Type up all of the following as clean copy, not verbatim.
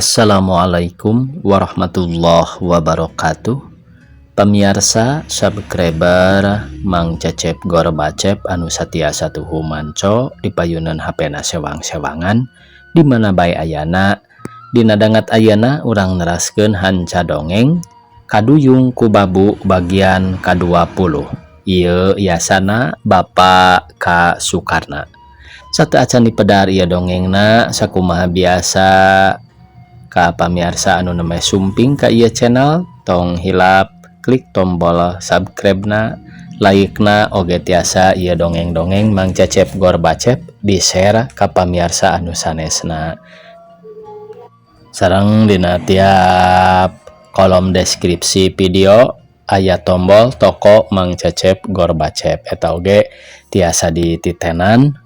Assalamualaikum warahmatullahi wabarakatuh. Pamiarsa subscriber Mang Cecep Gorbacep anu satiasa tuhu manco di payunan HP na sewang-sewangan di mana bae ayana. Dina dangat ayana urang neraskeun hanca dongeng Kaduyung ku Babu bagian ka-20. Ieu yasana Bapak K Sukarna. Sateuacan dipedar ieu dongengna, sakumaha biasa ka pamiarsa anu nembe sumping ka ieu channel, tong hilap klik tombol subscribe na, like na, oge tiasa ieu dongeng-dongeng Mang Cecep Gorbacep di share ka pamiarsa anu sanesna. Sareng dina tiap kolom deskripsi video aya tombol toko Mang Cecep Gorbacep, eta oge tiasa dititenan.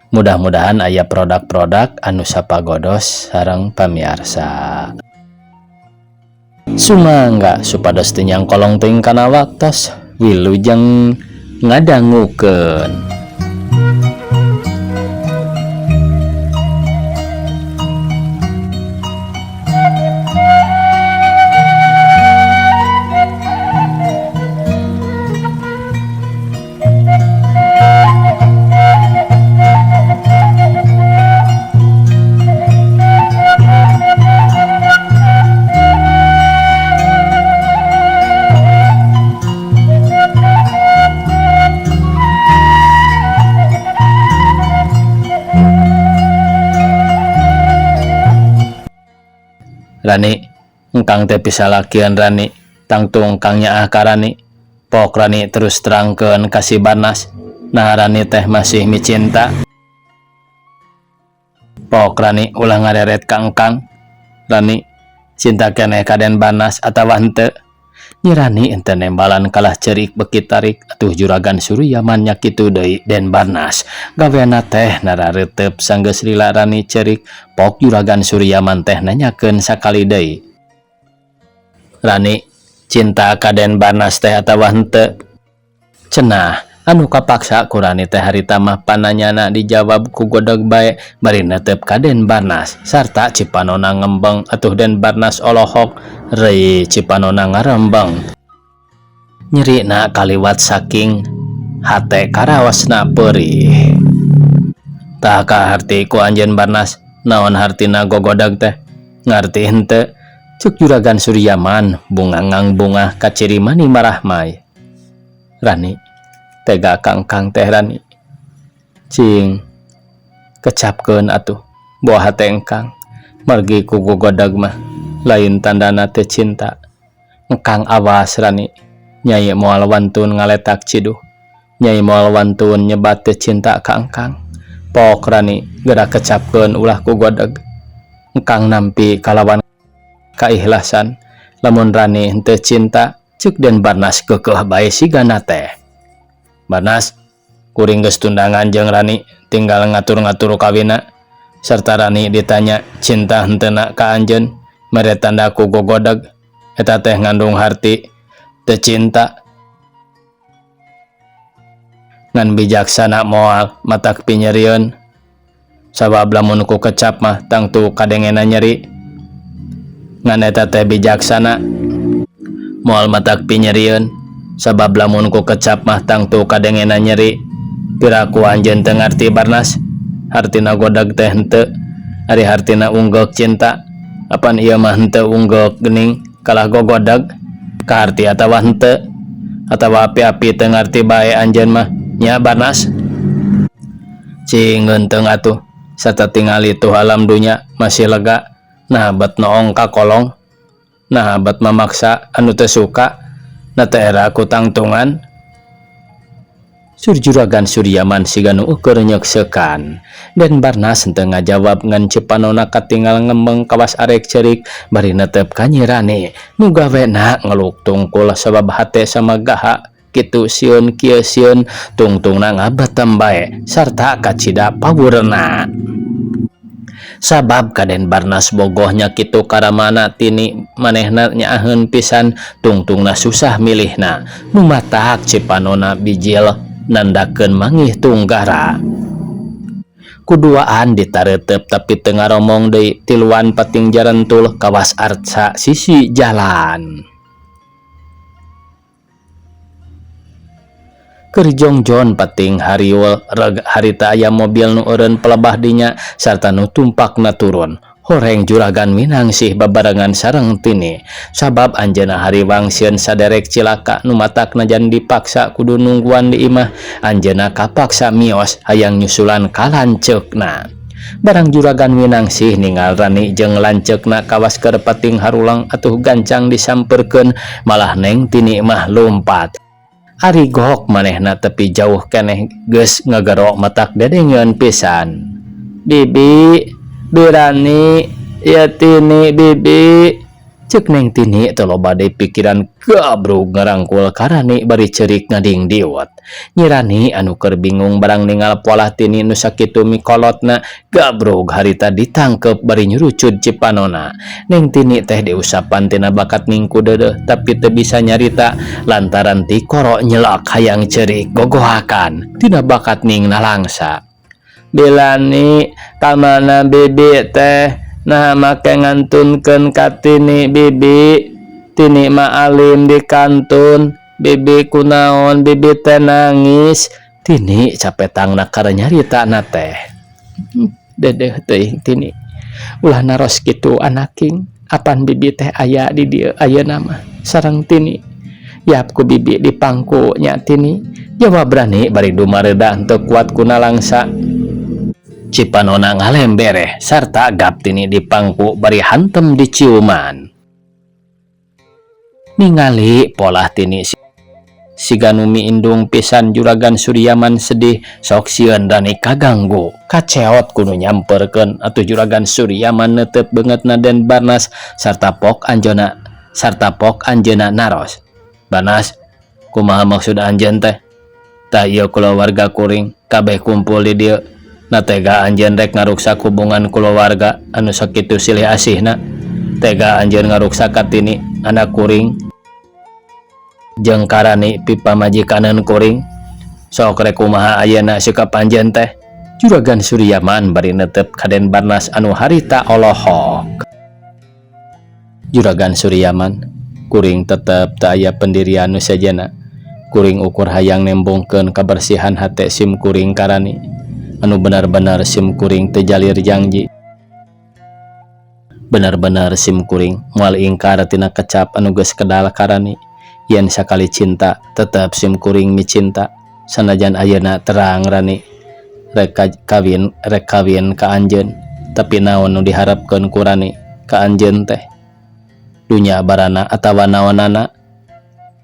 Mudah-mudahan aya produk-produk anu sapagodos sareng pamiarsa. Sumangga supados teu nyangkolong teuing kana waktos. Wilujeng ngadangukeun. Rani, engkang teh pisalakian Rani, tangtu engkang nyaah ka Rani. Pok Rani terus terangkeun ka si Barnas, nah Rani teh masih micinta. Pok Rani ulah ngareret ka engkang. Rani cinta keneh ka Den Barnas atawa henteu? Nyi Rani henteu nembalan kalah ceurik beki tarik atuh juragan Suryaman nya kitu deui Den Barnas. Gawena teh narareuteup sanggeus lila Rani ceurik, pok juragan Suryaman teh nanyakeun sakali deui. Rani cinta ka Den Barnas teh atawa henteu? Cenah anu kapaksa ku Rani teh harita mah pananyana dijawab ku godeg bae bari netep ka Den Barnas sarta cipanona ngembeng atuh Den Barnas olohok reuy cipanona ngarembeng. Nyerina kaliwat saking hate karaosna peurih. Tah kaharti ku anjeun Barnas naon hartina gogodag teh ngarti henteu? Cuk juragan Suryaman bungangang bungah kaciri mani marahmai. Rani tega kangkang teh Rani cing kecapkeun atuh buah hate engkang margi ku gogodag mah lain tandana teh cinta. Engkang awas Rani, nyai moal wantun ngaletak ciduh, nyai moal wantun nyebat teh cinta ka engkang. Pok Rani gerak kecapkeun ulah ku godag. Engkang nampi kalawan kaikhlasan lamun Rani henteu cinta. Cuk Den Barnas keukeuh bae sigana teh. Barnas, kuring geus tundangan jeung Rani, tinggal ngatur-ngatur kawina. Serta Rani ditanya cinta henteuna ka anjeun, mere tanda ku gogodeg, eta teh ngandung harti teu cinta. Ngan bijaksana moal matak pinyerieun. Sabab lamun ku kecap mah tangtu kadengena nyeri. Ngan eta teh bijaksana moal matak pinyerieun. Sabab lamun ku kecap mah tangtu kadengena nyeri. Piraku anjeun teu ngarti Barnas, hartina godag teh henteu, ari hartina unggeuk cinta. Apan ieu mah henteu unggeuk geuning kalah gogodag, kaharti atawa henteu, atawa api-api teu ngarti bae anjeun mah nya Barnas. Cing ngeunteung atuh, sarta tingali tuh alam dunya masih lega, nah bet noong ka kolong, nah bet mamaksa anu teu suka, na teu era ku tangtungan. Surjuragan Suryaman siga nu ukur nyeuksekan. Den Barnas henteu ngajawab ngan cipanona katinggal ngembeng kawas arek ceurik bari netep ka Nyi Rani nu gawena ngeluk tungkul sabab hate samagaha kitu sieun kieu sieun tungtungna ngabetem bae sarta kacida pawurna. Sabab ka Den Barnas bogohnya kitu karamana tini manehna nyaaheun pisan tungtungna susah milihna nu matak cipanona bijil nandakeun mangih tunggara. Kuduaan ditareuteup tapi teu ngaromong deui tiluan pating jarentul kawas arca sisi jalan. Keur jongjon pating hariul reg harita aya mobil nu eureun pelebah dinya sarta nu tumpakna turun. Horeng Juragan Minangsih babarengan sareng Tini. Sabab anjeunna hariwang sieun saderek cilaka nu matak najan dipaksa kudu nungguan di imah, anjeunna kapaksa mios hayang nyusulan ka lanceukna. Barang Juragan Minangsih ningal Rani jeung lanceukna kawas keur pating harulang atuh gancang disampeurkeun malah Neng Tini mah lumpat. Ari gok manehna tepi jauh keneh geus ngagero matak dedengeun pisan. Bibi, Birani, ya Tini bibi. Cek Neng Tini teu loba deui pikiran gabrug ngarangkul ka Rani bari ceurik ngadingdiut. Nyi Rani anu keur bingung barang ningal polah Tini nu sakitu mikolotna gabrug harita ditangkep bari nyurucud cipanona. Neng Tini teh diusapan tina bakat ning ku deudeuh tapi teu bisa nyarita lantaran tikoro nyelak hayang ceurik gogohakan tina bakat ning nalangsa. Bilani kamana bibi teh naha make ngantunkeun ka Tini bibi Tini mah alim di kantun bibi kunaon bibi teh nangis Tini capetangna kara nyaritana teh dedeh teuing Tini ulah naros kitu anaking apan bibi teh aya di dieu ayeuna mah sareng Tini yap ku bibi dipangku nya Tini jawab Rani bari dumareudah henteu kuat ku nalangsa. Cipanona ngalembereh sarta gap Tini dipangku bari hantem diciuman. Ningali polah Tini siga nu miindung pisan Juragan Suryaman sedih sok sieun Rani kaganggu kaceot ku nu nyamperkeun atuh Juragan Suryaman neuteup beungeutna Den Barnas sarta pok anjeunna sarta pok anjeunna naros. Barnas, kumaha maksud anjeun teh? Tah ieu kulawarga kuring kabeh kumpul di dieu. Na tega anjeun rek ngaruksak hubungan kulawarga anu sakitu silih asihna? Tega anjeun ngaruksak ka Tini anak kuring jeung ka Rani pipamajikaneun kuring? Sok rek kumaha ayeuna sikap anjeun teh? Juragan Suryaman bari netep ka Den Barnas anu harita olohok. Juragan Suryaman, kuring tetep teu aya pendirian nu sejenna. Kuring ukur hayang nembongkeun kabersihan hate sim kuring ka Rani. Anu benar-benar sim kuring teu jalir jangji. Benar-benar sim kuring moal ingkar tina kecap anu geus kedal ka Rani. Yen sakali cinta tetep sim kuring micinta. Sanajan ayeuna terang Rani rek kawin rek kawin ka anjeun tapi naon nu diharapkeun ku Rani ka anjeun teh dunya barana atawa naonana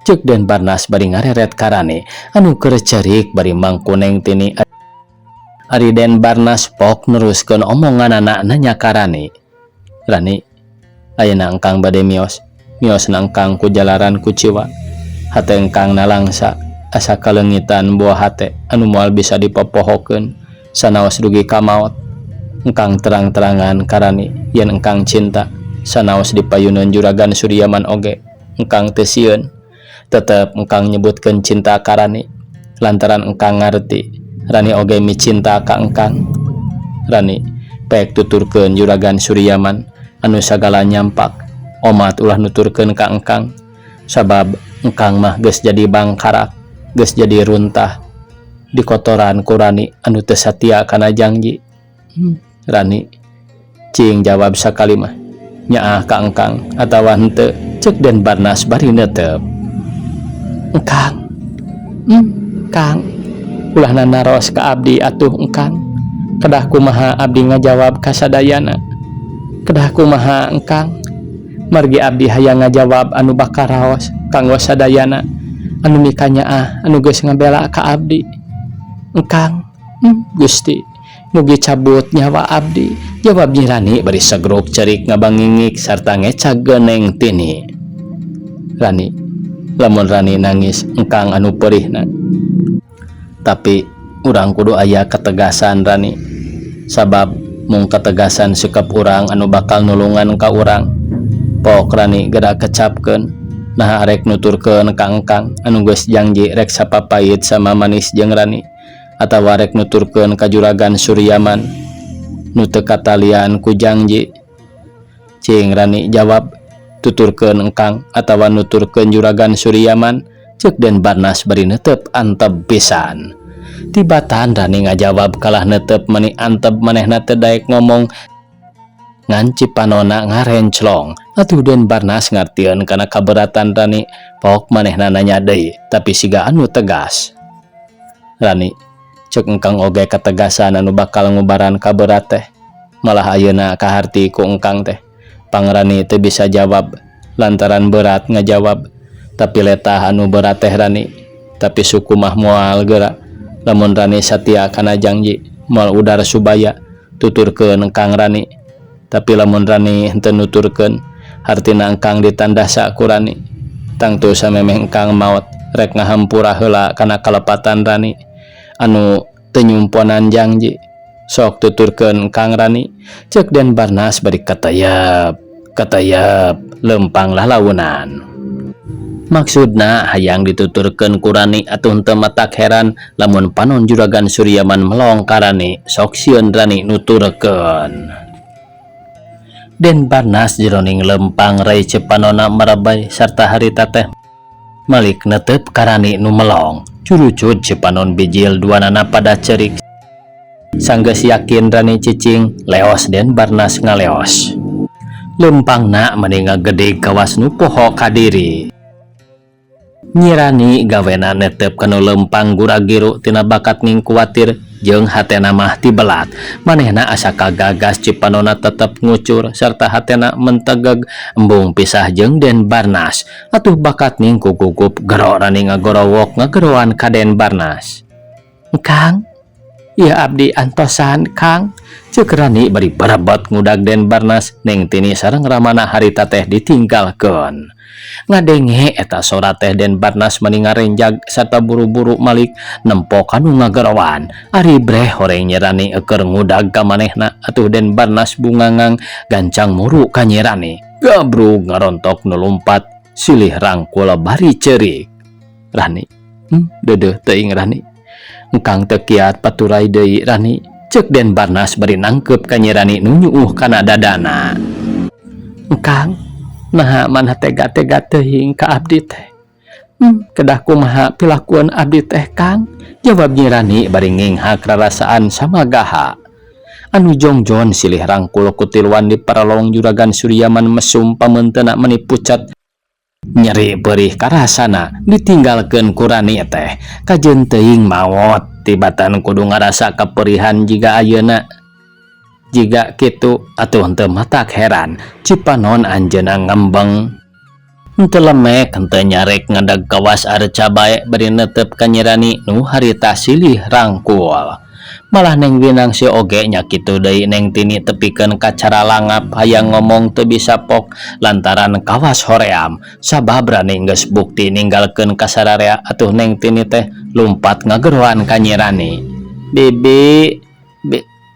ceuk Den Barnas bari ngareret ka Rani anu keur ceurik bari mangku Neng Tini ari Den Barnas pok neruskeun omonganana nanya ka Rani Rani ayeuna engkang bade mios miosna engkang ku jalaran kuciwa hate engkang nalangsa asa kaleungitan buah hate anu moal bisa dipopohokeun sanaos dugi ka maot engkang terang-terangan ka Rani yen engkang cinta sanaos dipayuneun Juragan Suryaman oge engkang teu sieun tetep engkang nyebutkeun cinta ka Rani lantaran engkang ngarti Rani oge micinta ka engkang Rani pek tuturkeun Juragan Suryaman anu sagala nyampak omat ulah nuturkeun ka engkang sabab engkang mah geus jadi bangkarak geus jadi runtah dikotoran ku Rani anu teu satia kana jangji. Rani cing jawab sakali mah nyaah ka engkang atawa henteu ceuk Den Barnas bari neuteup. Engkang Kang ulah nanaros ka abdi atuh engkang kedah kumaha abdi ngajawab ka sadayana kedah kumaha engkang margi abdi hayang ngajawab anu bakal raos kanggo sadayana anu mikanyaah anu geus ngabela ka abdi engkang Gusti mugi cabut nyawa abdi jawab Nyi Rani bari segruk cerik ngabangingik sarta ngecag Neng Tini. Rani lamun Rani nangis engkang anu perihna tapi urang kudu aya ketegasan Rani sabab mung ketegasan sikap urang anu bakal nulungan ka urang pok Rani geura kecapkeun naha arek nuturkeun ka engkang anu geus jangji rek sapapait sama manis jeung Rani atawa rek nuturkeun ka Juragan Suryaman Nu teu katalian ku jangji. Cing Rani jawab, tuturkeun engkang atawa nuturkeun Juragan Suryaman, ceuk Den Barnas bari neuteup antep pisan. Tibatan Rani ngajawab kalah neuteup meni antep manehna teu daek ngomong ngan cipanona ngarenclong. Atuh Den Barnas ngartieun kana kaberatan Rani, pok manehna nanya deui tapi siga anu tegas. Rani, ceuk engkang oge kategasan anu bakal ngubaran kaberat teh. Malah ayeuna kaharti ku engkang teh. Pangrani teu bisa jawab lantaran berat ngajawab. Tapi letah anu berat teh Rani, tapi suku mah moal geura. Lamun Rani satia kana jangji moal udar subaya, tuturkeun engkang Rani. Tapi lamun Rani henteu nuturkeun, hartina engkang ditandasa ku Rani. Tangtu samemeh engkang maot rek ngahampura heula kana kalepatan Rani anu teu nyumponan jangji. Sok tuturkeun engkang Rani, ceuk Den Barnas bari katayap katayap lempang lalaunan. Maksudna hayang dituturkeun ku Rani atuh henteu matak heran lamun panon Juragan Suryaman melong ka Rani, sok sieun Rani nuturkeun. Den Barnas jeroning lempang rai cepanona marebay sarta harita teh malik netep ka Rani nu melong. Curucut cepanon bijil duanana pada cerik. Sanggeus yakin Rani cicing, leos Den Barnas ngaleos. Lempangna meni ngagedig kawas nu poho ka diri. Nyi Rani gawena netep kanu lempang gura-giru tina bakat ning kuatir jeung hatena mah tibelat. Manehna asa kagagas cipanona tetep ngucur sarta hatena mentegeg embung pisah jeung Den Barnas. Atuh bakat ning kugugup gero Rani ngagorowok ngageroan ka Den Barnas. Kang, ieu abdi antosan Kang, ceuk Rani bari barebat ngudag Den Barnas. Neng Tini sareng ramana harita teh ditinggalkeun. Ngadenge eta sora teh Den Barnas meni ngarenjag sarta buru-buru malik nempo kanu ngagerowan. Ari breh horeng Nyi Rani eukeur ngudag ka manehna. Atuh Den Barnas bungangang gancang muru ka Nyi Rani. Gabrug ngarontok nu lumpat silih rangkul bari ceurik. Rani, deudeuh teuing Rani. Engkang teu kiat paturay deui Rani, ceuk Den Barnas bari nangkeup ka Nyi Rani nu nyuuh kana dadana. Engkang, naha maneh tega-tega teuing ka abdi teh? Kedah kumaha pilakuan abdi teh Kang? Jawab Nyi Rani bari nginghak rarasaan samagaha. Anu jongjon silih rangkul kutiluan di paralong Juragan Suryaman mesum pameunteuna meni pucat. Nyeri perih karasana ditinggalkeun ku Rani teh. Kajeun teuing maot tibatan kudu ngarasa kaperihan jiga ayeuna. Jiga kitu atuh henteu matak heran cipanon anjeunna ngembeng. Henteu lemek henteu nyarek ngadag kawas arca bae bari netep ka Nyi Rani nu harita silih rangkul. Malah Neng Winangsi oge nya kitu deui Neng Tini tepikeun ka cara langap hayang ngomong teu bisa pok lantaran kawas hoream. Sabab Rani geus bukti ninggalkeun ka sararea atuh Neng Tini teh lumpat ngageroan ka Nyi Rani. Bibi,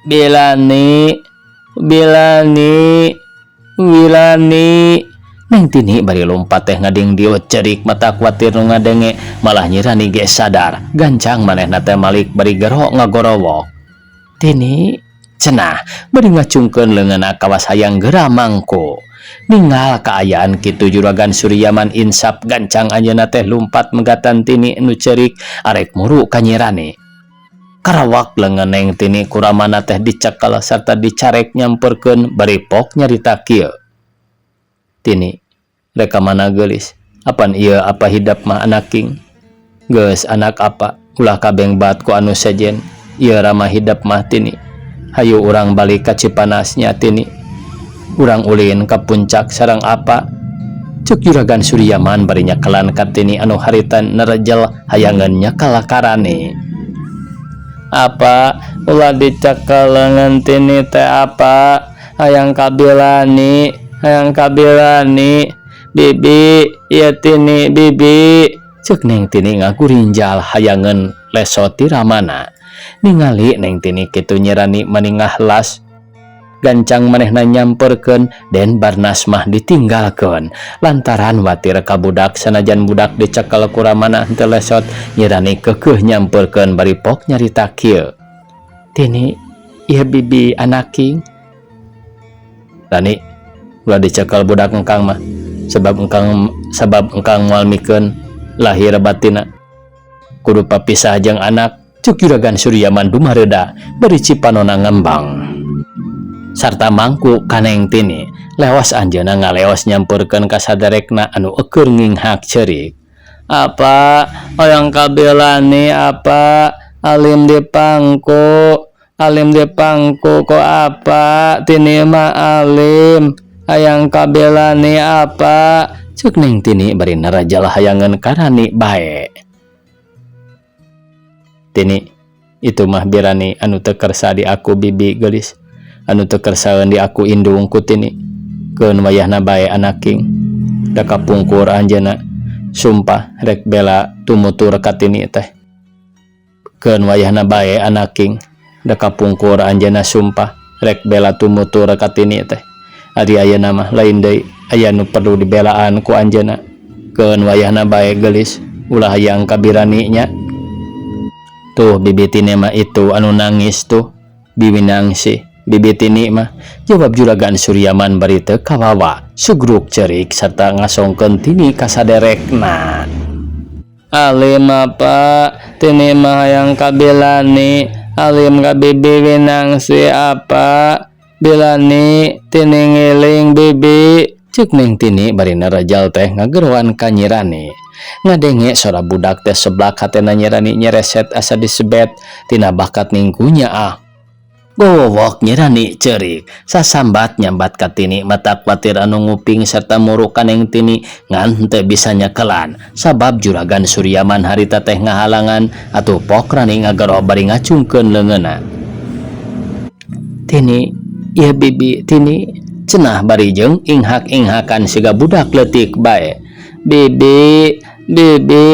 Bilani, Bilani, Wilani. Neng Tini bari lumpat teh ngading dieu cerik mata kuatir nu ngadenge. Malah Nyi Rani ge sadar gancang manehna teh malik bari gero ngagorowok. Tini, cenah bari ngacungkeun leungeunna kawas hayang geura mangku. Ningal kaayaan kitu Juragan Suryaman insap gancang anjeunna teh lumpat megatan Tini nu cerik arek muru ka Nyi Rani. Karawak leungeun Neng Tini ku ramana teh dicekel sarta dicarek nyamperkeun bari pok nyarita kieu. Tini, rek ka mana geulis? Apan ieu apa hidep mah anaking? Geus anak apa? Ulah kabengbat ku anu sejen. Ieu rama hidep mah Tini. Hayu urang balik ka Cipanas nya Tini. Urang ulin ka puncak sareng apa? Ceuk Juragan Suryaman bari nyekelan ka Tini anu harita nerejel hayangeun nyekel ka Rani. Apa ulah dicekel leungeun Tini teh apa? Hayang kabilani, hayang kabilani. Bibi, ieu Tini bibi. Ceuk Neng Tini ngagurinjal hayangeun leso ti ramana. Ningali Neng Tini kitu Nyi Rani meni ngahlas. Gancang manehna nyamperkeun Den Barnas mah ditinggalkeun lantaran watir ka budak sanajan budak dicekel ku ramana henteu lesot. Nyi Rani keukeuh nyamperkeun bari pok nyarita kieu. Tini, Ieu bibi anaking. Rani, ulah dicekel budak engkang mah sebab engkang moal mikeun lahir batinna kudu papisah jeung anak, cuk Juragan Suryaman dumareuda bari cipanona ngembang sarta mangku ka Neng Tini. Lewas anjeunna ngaleos nyamperkeun ka saderekna anu eueur nginghak ceurik. "Apa hoyong ka Bilani? Apa alim di pangku, alim di pangku ko apa? Tini mah alim hayang ka Bilani apa," cuk Neng Tini bari narajal hayangeun ka Rani bae. "Tini, itu mah Birani anu teu kersa di aku bibi geulis, anu teu kersaeun di aku indung ku Tini. Keun wayahna bae anaking, da kapungkur anjeunna sumpah rek bela tumutur ka Tini teh. Keun wayahna bae anaking, da kapungkur anjeunna sumpah rek bela tumutur ka Tini teh. Ari ayeuna mah lain deui, aya nu perlu dibelaan ku anjeunna. Keun wayahna bae geulis, ulah hayang ka Birani nya. Tuh bibi Tini mah, itu anu nangis tuh Bibi Nangsi, bibi Tini mah," jawab Juragan Suryaman bari teu kawawa sugruk cerik serta ngasongkeun Tini ka saderekna. "Alim apa? Tini mah hayang ka Bilani. Alim ka bibi Winangsi apa? Bilani, Tini ngiling bibi," cek Neng Tini bari narajal teh ngageroan ka Nyi Rani. Ngadenge sora budak teh seblak hatena Nyi Rani nyereset asa disebet tina bakat ningkunya. Ah, gowok Nyi Rani cerik sasambat nyambat ka Tini mata kuatir anu nguping serta muruk ka Neng Tini, ngan teu bisa nyekelan sabab Juragan Suryaman harita teh ngahalangan. Atuh pok Rani ngagero bari ngacungkeun leungeunna. "Tini, ieu bibi Tini," cenah bari jeung inghak-inghakan siga budak leutik bae. "Bibi, bibi,"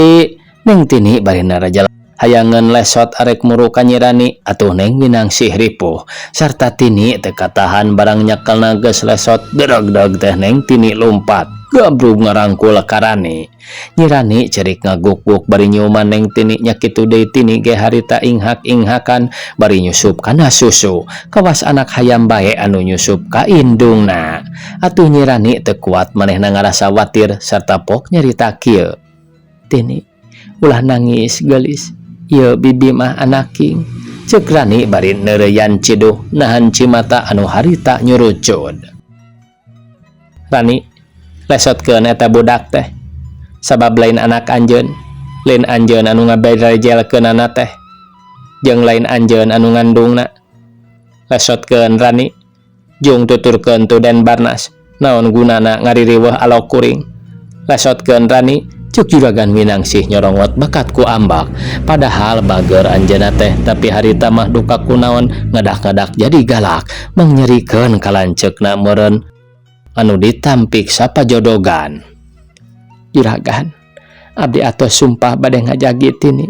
Neng Tini bari narajal hayangeun lesot arek muru ka Nyi Rani. Atuh Neng Winangsih ripuh sarta Tini teu katahan, barang nyekelna geus lesot, dereg-deg teh Neng Tini lumpat gabrug ngarangkul ka Rani. Nyi Rani cerik ngaguk-guk bari nyiuman Neng Tini. Nya kitu deui Tini ge harita inghak-inghakan bari nyusup kana susu kawas anak hayam bae anu nyusup ka indungna. Atuh Nyi Rani teu kuat, manehna ngarasa watir sarta pok nyarita kieu, "Tini, ulah nangis geulis, ieu bibi mah anaking," cek Rani bari neureuyan ciduh nahan cimata anu harita nyurucud. "Rani, lesotkeun eta budak teh, sabab lain anak anjeun, lain anjeun anu ngaberejelkeunana teh, jeung lain anjeun anu ngandungna. Lesotkeun, Rani, jung tuturkeun tu Den Barnas naon gunana ngaririweuh alok kuring. Lesotkeun, Rani," cuk Juragan Minangsih nyorongot bakat ku ambak. Padahal bager anjeunna teh, tapi harita mah duka kunaon ngadak-ngadak jadi galak, mangnyerikeun kalanceukna meureun anu ditampik sapajodogan. "Juragan, abdi atos sumpah bade ngajagi Tini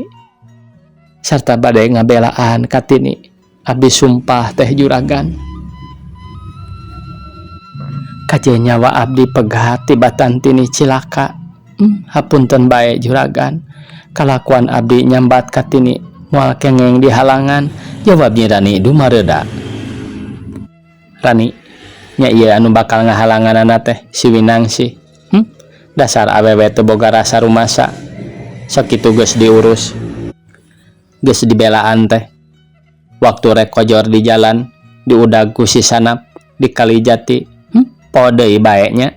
sarta bade ngabelaan ka Tini. Abdi sumpah teh, Juragan. Kaje nyawa abdi pegat tibatan Tini cilaka. Hapunten bae, Juragan, kalakuan abdi nyambat ka Tini moal kengeng dihalangan," jawab Nyi Rani dumareuda. "Rani nya, ieu anu bakal ngahalanganana teh si Winangsi. Dasar awewe teu boga rasa rumasa. Sakitu geus diurus, geus dibelaan teh, waktu rek kojor di jalan diudag ku si Sanap di Kalijati, poho deui bae nya.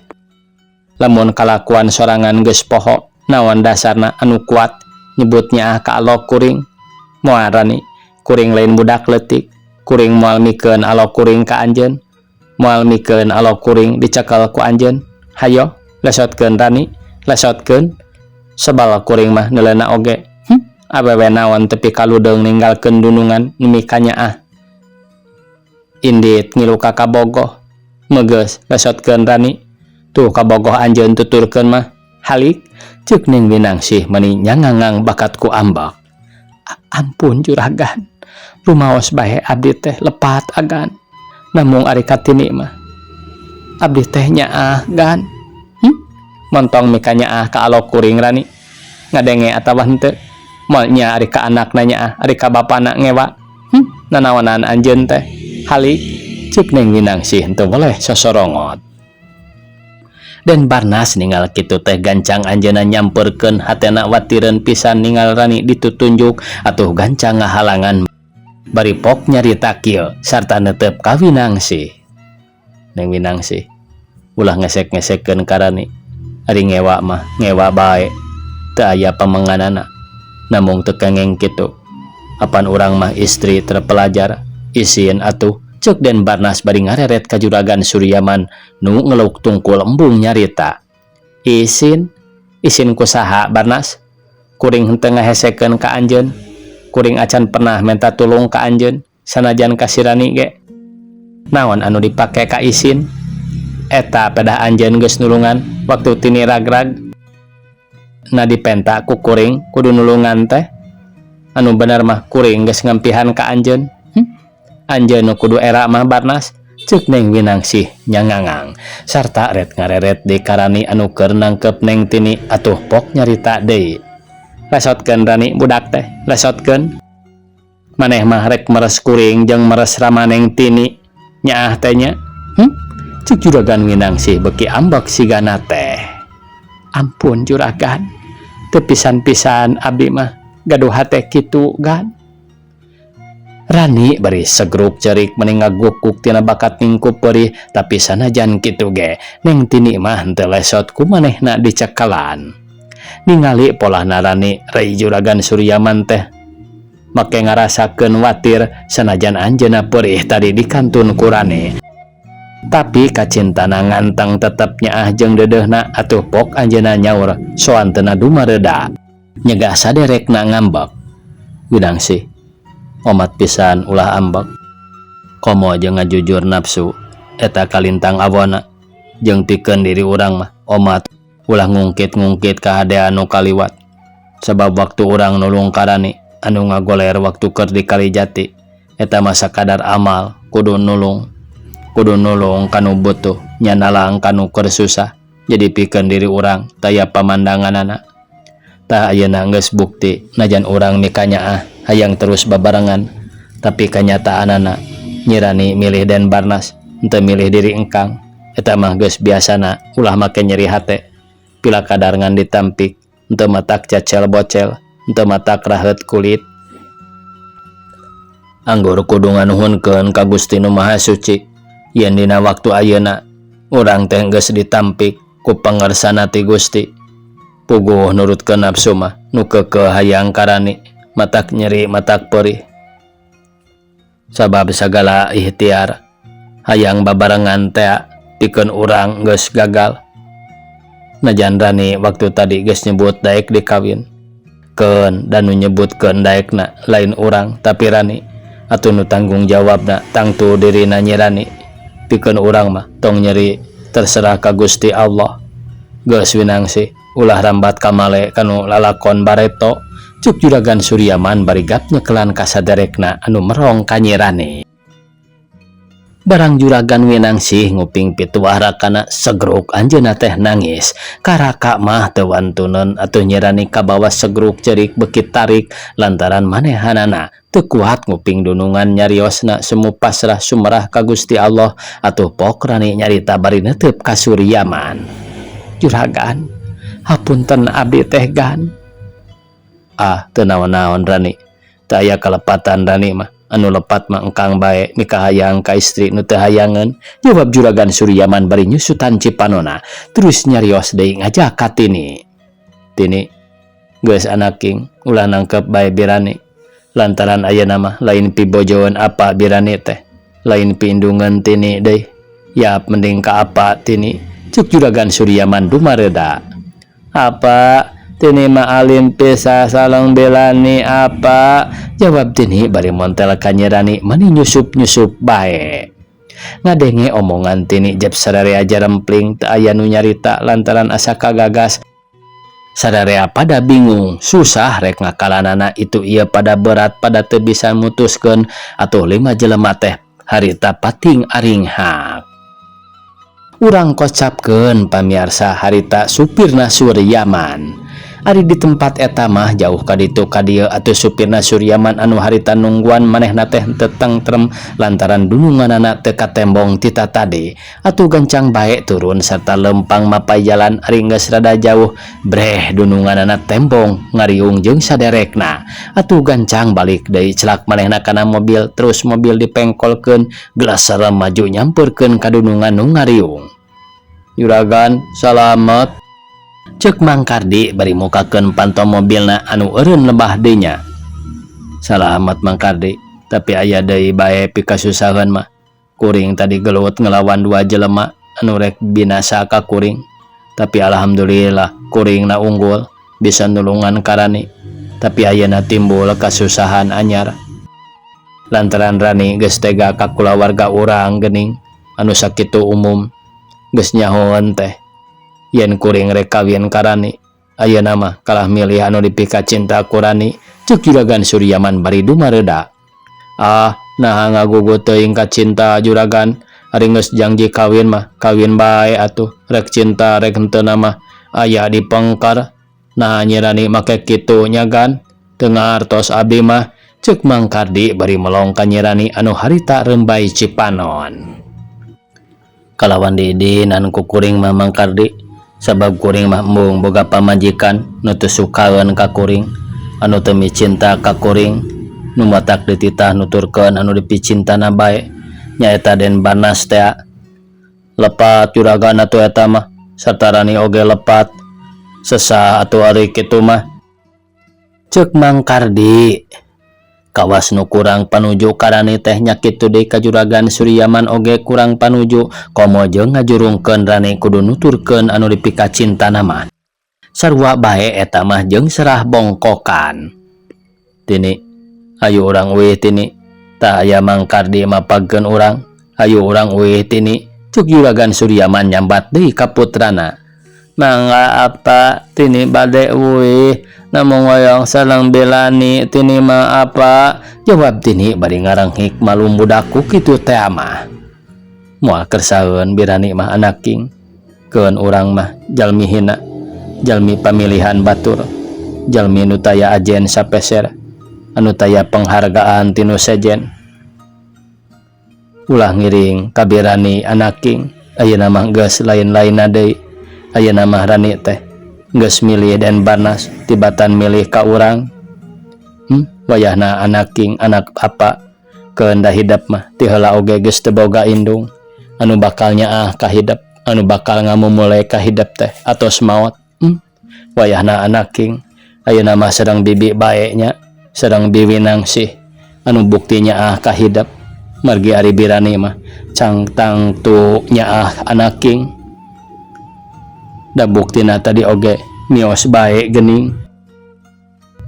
Lamun kalakuan sorangan geus poho, naon dasarna anu kuat nyebutnya ka alok kuring? Moal, Rani, kuring lain budak leutik. Kuring moal mikeun alok kuring ka anjeun, moal mikeun alok kuring dicekel ku anjeun. Hayo lesotkeun, Rani, lesotkeun. Sebal kuring mah neuleuna oge. Awewe naon tepi ka ludeung ninggalkeun dunungan nemi kanyaah, indit ngilu ka kabogoh. Megeus, lesotkeun, Rani. Tuh kabogoh anjeun tuturkeun mah halik," ceuk Ning Winangsih mani nyangangang bakat ku ambak. "Ampun, Juragan, rumaos bae abdi teh lepat agan, namung ari ka Tini mah abdi teh nyaah gan." Montong mika nyaah ka alok kuring, Rani, ngadenge atawa henteu? Moal nya ari ka anakna nyaah, ari ka bapana ngewa. Nanaonan anjeun teh? Halik, cek Neng Winangsih henteu weleh sosorongot. Den Barnas ningal kitu teh gancang anjeunna nyamperkeun, hatena watireun pisan ningal Rani ditutunjuk, atuh gancang ngahalangan bari pok nyarita kieu sarta neuteup ka Winangsih. Neng Winangsih, ulah ngesek-ngesekkeun ka Rani. Ari ngewa mah ngewa bae, teu aya pamenganana. Namung teu kengeng kitu. Apan urang mah istri terpelajar, isin atuh, cek Den Barnas bari ngareret ka Juragan Suryaman nu ngeluk tungkul embung nyarita. Isin? Isin ku saha, Barnas? Kuring henteu ngahesekeun ka anjeun. Kuring acan pernah menta tulung ka anjeun, sanajan ka si Rani ge. Naon anu dipake ka isin? Eta pedah anjeun geus nulungan waktu Tini ragrag. Na dipenta ku kuring kudu nulungan teh. Anu bener mah kuring geus ngampihan ka anjeun. Anjeun nu kudu era mah, Barnas, cek Neng Winangsih nyangangang sarta ret ngareret di ka Rani anu keur nangkep Neng Tini, atuh pok nyarita deui. Lesotkeun, Rani, budak teh, lesotkeun. Maneh mah rek meres kuring jeung meres rama Neng Tini nyaah teh nya? Cek Juragan Winangsih beki ambek sigana teh. Ampun, Juragan, teu pisan-pisan abdi mah gaduh hate kitu, Gan. Rani bari segruk cerik meni ngagukuk tina bakat ningkup perih, tapi sanajan kitu ge Neng Tini mah henteu lesot ku manehna dicekalan. Ningali polahna Rani, Rei Juragan Suryaman teh make ngarasakeun watir sanajan anjeunna perih tadi dikantun ku Rani. Tapi kacintana nganteng tetep nyaah jeung deudeuhna, atuh pok anjeunna nyaur soantena dumareda nyegah saderekna ngambek. Winangsih, omat pisan ulah ambek. Komo jeung ngajujur nafsu eta kalintang awona. Jeung pikeun diri urang mah omat ulah ngungkit-ngungkit kahadean nu kaliwat. Sabab waktu urang nulung ka Rani anu ngagoler waktu keur di Kalijati, eta mah sakadar amal, kudu nulung. Kudu nulung kanu butuh, nyanalang kanu keur susah. Jadi pikeun diri urang taya pamandanganana. Tah, ayeuna geus bukti najan urang mikanyaah hayang terus babarengan, tapi kanyataanana Nyi Rani milih Den Barnas, henteu milih diri engkang. Eta mah geus biasana, ulah make nyeri hate. Pila kadar ngan ditampik, henteu matak cecel bocel, henteu matak raheut kulit. Anggur kudu nganuhunkeun ka Gusti Nu Maha Suci yen dina waktu ayeuna urang teh geus ditampik ku pangersana ti Gusti. Puguh nurutkeun nafsu mah nu keukeuh hayang ka Rani, matak nyeri, matak perih. Sabab sagala ikhtiar hayang babarengan tea pikeun urang geus gagal. Najan Rani waktu tadi geus nyebut daek dikawin. Keun dan nu nyebutkeun daekna lain urang tapi Rani, atuh nu tanggung jawabna tangtu dirina Nyi Rani. Pikeun urang mah tong nyeri, terserah ka Gusti Allah. Geus, Winangsih, ulah rambat kamale kanu lalakon bareto, cuk Juragan Suryaman bari gap nyekelan ka saderekna anu merong ka Nyi Rani. Barang Juragan Winangsih nguping pituah rakana, segruk anjeunna teh nangis. Karaka mah teu wantuneun, atuh Nyi Rani kabawa segruk cerik beuki tarik lantaran manehanana teu kuat nguping dunungan nyariosna semu pasrah sumerah ka Gusti Allah, atuh pok Rani nyarita bari neuteup ka Suryaman. Juragan, hapunten abdi teh, Gan. Ah, teu naon-naon, Rani. Teu aya kalepatan Rani mah. Anu lepat mah engkang bae mikahayang ka istri nu teu hayangeun, jawab Juragan Suryaman bari nyusutan cipanona terus nyarios deui ngajak ka Tini. Tini, geus anaking, ulah nangkep bae Birani lantaran ayeuna mah lain pibojoeun apa Birani teh, lain piindungan Tini deui. Yap, mending ka apa Tini, cuk Juragan Suryaman dumareda. Apa, Tini mah alim pisah sareng Birani, apa, jawab Tini bari montel ka Nyi Rani mani nyusup-nyusup bae. Ngadenge omongan Tini, jeb sararea jarempling teu aya nu nyarita lantaran asa kagagas. Sararea pada bingung, susah rek ngakalanana itu ieu, pada berat, pada teu bisa mutuskeun, atuh lima jelema teh harita pating aringhak. Urang kocapkeun, pamiarsa, harita supirna Suryaman. Ari di tempat eta mah jauh ka ditu ka dieu atuh supirna Suryaman anu harita nungguan manehna teh henteu tengtrem lantaran dununganana teu katembong ti tatadi. Atuh gancang bae turun sarta lempang mapay jalan ari geus rada jauh breh dununganana tembong ngariung jeung saderekna. Atuh gancang balik deui celak manehna kana mobil terus mobil dipengkolkeun gelas maju nyampeurkeun ka dunungan nu ngariung. Juragan salamet. Cek Mang Kardi bari mukakeun panto mobilna anu eureun lebah deui nya. Salamet Mang Kardi, tapi aya deui bae pikasusaheun mah. Kuring tadi gelut ngelawan dua jelema anu rek binasa ka kuring. Tapi alhamdulillah kuringna unggul bisa nulungan ka Rani. Tapi ayeuna timbul kasusahan anyar. Lantaran Rani geus tega ka kulawarga urang geuning anu sakitu umum geus nyahoeun teh yen kuring rek kawin ka Rani. Ayeuna mah kalah milih anu dipikacinta ku Rani, ceuk Juragan Suryaman bari dumareuda. Ah, naha ngagugu teuing ka cinta juragan, ari geus janji kawin mah kawin bae atuh, rek cinta rek henteu mah aya di pengker. Naha Nyi Rani make kitu nya gan, teu ngahartos abdi mah, ceuk Mang Kardi bari melong ka Nyi Rani anu harita rembay cipanon. Kalawan diidinan ku kuring mah Mang Kardi, sabab kuring mah embung boga pamajikan nu teu sukaeun ka kuring, anu teu micinta ka kuring, nu matak dititah nuturkeun anu dipicintana bae nyaeta Den Barnas tea. Lepat juragan atuh eta mah, sarta Rani oge lepat. Sesah atuh ari kitu mah. Ceuk Mang Kardi. Kawas nu kurang panuju ka Rani teh nya kitu deui ka Juragan Suryaman oge kurang panuju komo jeung ngajurungkeun Rani kudu nuturkeun anu dipikacintana mah. Sarua bae eta mah jeung serah bongkokan. Tini, hayu urang uih Tini. Tah aya Mang Kardi mapagkeun urang. Hayu urang uih Tini. Ceuk Juragan Suryaman nyambat deui ka putrana. Mangga apa Tini bade uih namung hoyong sareng Bilani Tini mah apa, jawab Tini bari ngarenghik malum budak ku kitu teh mah. Moal kersaeun Birani mah anaking keun urang mah jalmi hina, jalmi pamilihan batur, jalmi nu taya ajen sapeser, anu taya penghargaan tinu sejen. Ulah ngiring ka Birani anaking, ayeuna mah geus lain-lainna deui. Ayeuna mah Rani teh geus milih Den Barnas tibatan milih ka urang. Wayahna anaking anak apa keun da hidep mah ti heula oge geus teu boga indung anu bakal nyaah ka hidep, anu bakal ngamumule ka hidep teh atos maot. Wayahna anaking ayeuna mah sareng bibi bae nya, sareng bibi Nangsih anu bukti nyaah ka hidep, margi ari Birani mah can tangtu nyaah anaking. Da buktina tadi oge mios bae geuning.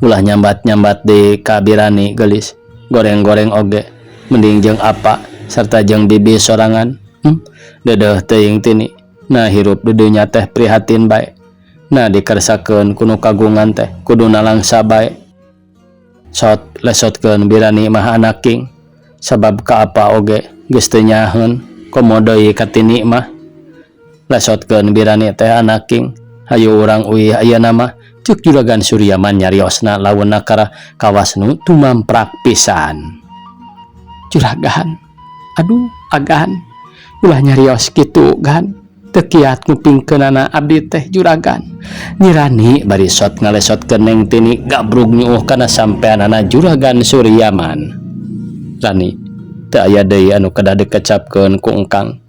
Ulah nyambat-nyambat di ka Birani geulis, goreng-goreng oge mending jeung apa serta jeung bibi sorangan. Deudeuh teuing Tini, nah hirup di dunya teh prihatin bae. Nah dikersakeun ku nu kagungan teh kudu nalangsa bae. Sot lesotkeun Birani mah anaking, sabab ka apa oge geus teu nyaheun komo deui ka Tini mah. Lesotkeun Birani teh anaking, hayu urang uih ayeuna mah, ceuk Juragan Suryaman nyariosna launna karah kawas nu tumamprak pisan. Juragan, aduh agan, ulah nyarios kitu gan, teu kiat ngupingkeunana abdi teh juragan. Nyi Rani bari sot ngalesotkeun Neng Tini gabrug nyuuh kana sampeanana Juragan Suryaman. Rani, teu aya deui anu kedah dikecapkeun ku engkang.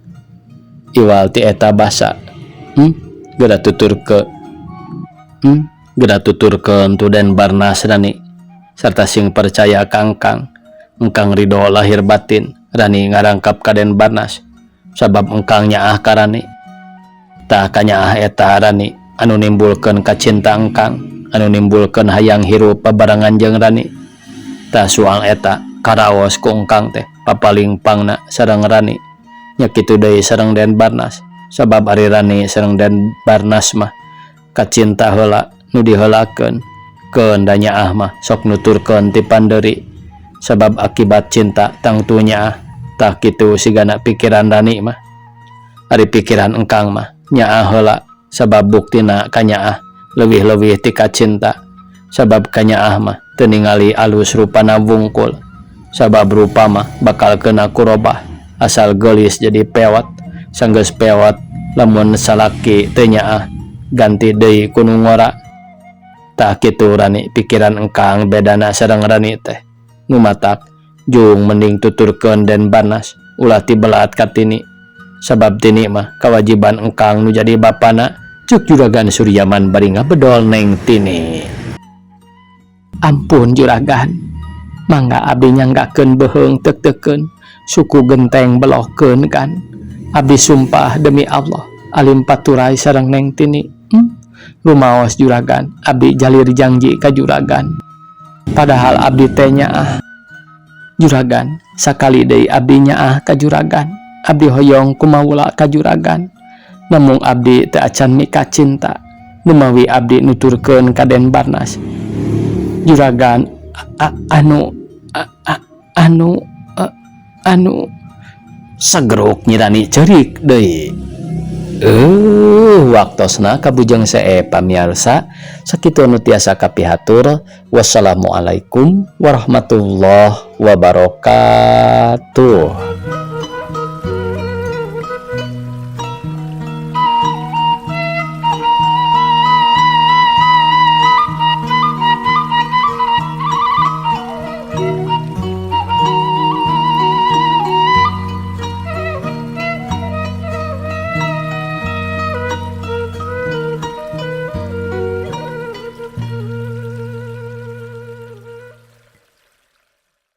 Iwal ti eta basa. Geura tuturkeun. Geura tuturkeun tu Den Barnas Rani. Sarta sing percaya ka engkang. Engkang ridho lahir batin Rani ngarangkap ka Den Barnas. Sabab engkang nyaah ka Rani. Tah kanyaah eta Rani anu nimbulkeun kacinta engkang, anu nimbulkeun hayang hirup babarengan jeung Rani. Tah soal eta karaos ku engkang teh papaling pangna sareng Rani. Nya kitu deui sareng Den Barnas, sabab ari Rani sareng Den Barnas mah kacinta heula nu diheulakeun. Keun da nyaah mah sok nuturkeun ti pandeuri, sabab akibat cinta tangtu nyaah. Tah kitu sigana pikiran Rani mah. Ari pikiran engkang mah nyaah heula, sabab buktina kanyaah Leuwih-leuwih ti ka cinta. Sabab kanyaah mah teu ningali alus rupana wungkul. Sabab rupa mah bakal keuna kurobah. Asal geulis jadi pewot. Sanggeus pewot lamun salaki teu nyaah ganti deui ku nu ngora. Tah kitu Rani pikiran engkang bedana sareng Rani teh. Nu matak jung mending tuturkeun Den Barnas ulah tibelat ka Tini. Sabab Tini mah kawajiban engkang nu jadi bapana cuk Juragan Suryaman bari ngabedol Neng Tini. Ampun Juragan, mangga abdi nyanggakeun beuheung teuktekeun suku genteng belohkeun kan. Abdi sumpah demi Allah alim paturay sareng Neng Tini. Rumaos Juragan, abdi jalir jangji ka Juragan. Padahal abdi teh nyaah. Juragan, sakali deui abdi nyaah ka Juragan. Abdi hoyong kumawula ka Juragan. Namung abdi teu acan mika cinta. Numawi abdi nuturkeun ka Den Barnas. Juragan anu anu anu sageruk Nyi Rani ceurik deui. Waktosna kabujeng see pamiarsa sakitu anu tiasa kapihatur. Wassalamualaikum warahmatullahi wabarakatuh.